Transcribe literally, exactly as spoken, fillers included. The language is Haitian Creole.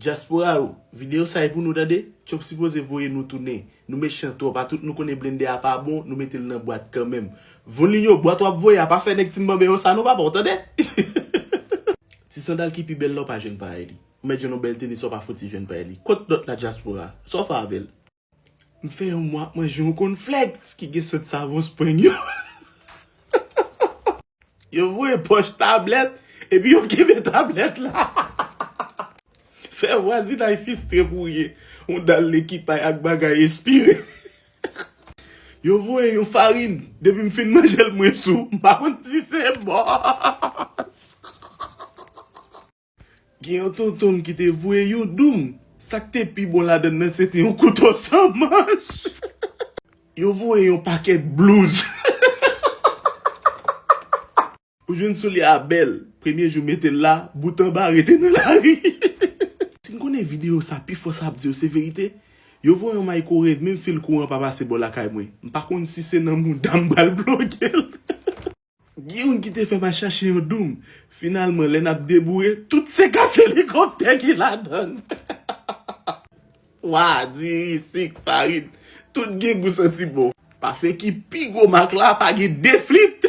Dyaspora yo, videyo sa e pou nou tande. Trump sipoze voye nou tounen. Nou mechan twòp, a tout nou konnen blende a pa bon, nou mete l nan bwat kanmenm. Vonlinyo, bwat w ap voye a pa fè nèg Timbambe yo sa non papa, w tande? Ti sandal ki pi bèl la w pa jwenn parèy li. Ou mèt jwenn yon bèl tenis, w pa fouti jwenn parèy li. Kot lòt la dyaspora? Sa w fè avè l? M fè yon mwa ap manje yon kònflèks ki gen sant savon spring yo. Yo voye pòch tablèt, epi yo kenbe tablèt la. Fè vwazinay fistre pou ye. Yon dal lekipay ak bagay espire. Yo voye yon farin, depi m fin manje l mwen sou, m pa konn si se bòs. Gen yon tonton m ki te voye yon doum. Sa k te pi bon ladan l nan se te yon kouto san manch. Yo voye yon pakèt blouz. Ou jwenn soulye a bèl. Premye jou mete l la, bout anba rete nan lari. Si n konnen videyo sa, pifò sa ap di yo se verite. Yo voye yon microwave, menm fil kouran pa pase bò lakay mwen. M pa konn si se nan mouda m pral ploge l. Gen youn ki te fè m al chache yon doum. Finalman, lè n ap deboure, tout se kas elikoptè ki ladan l. Wa, diri, sik, farin, tout gen gou santi bon. Pafen ki pi gwo mak la pa gen de flit.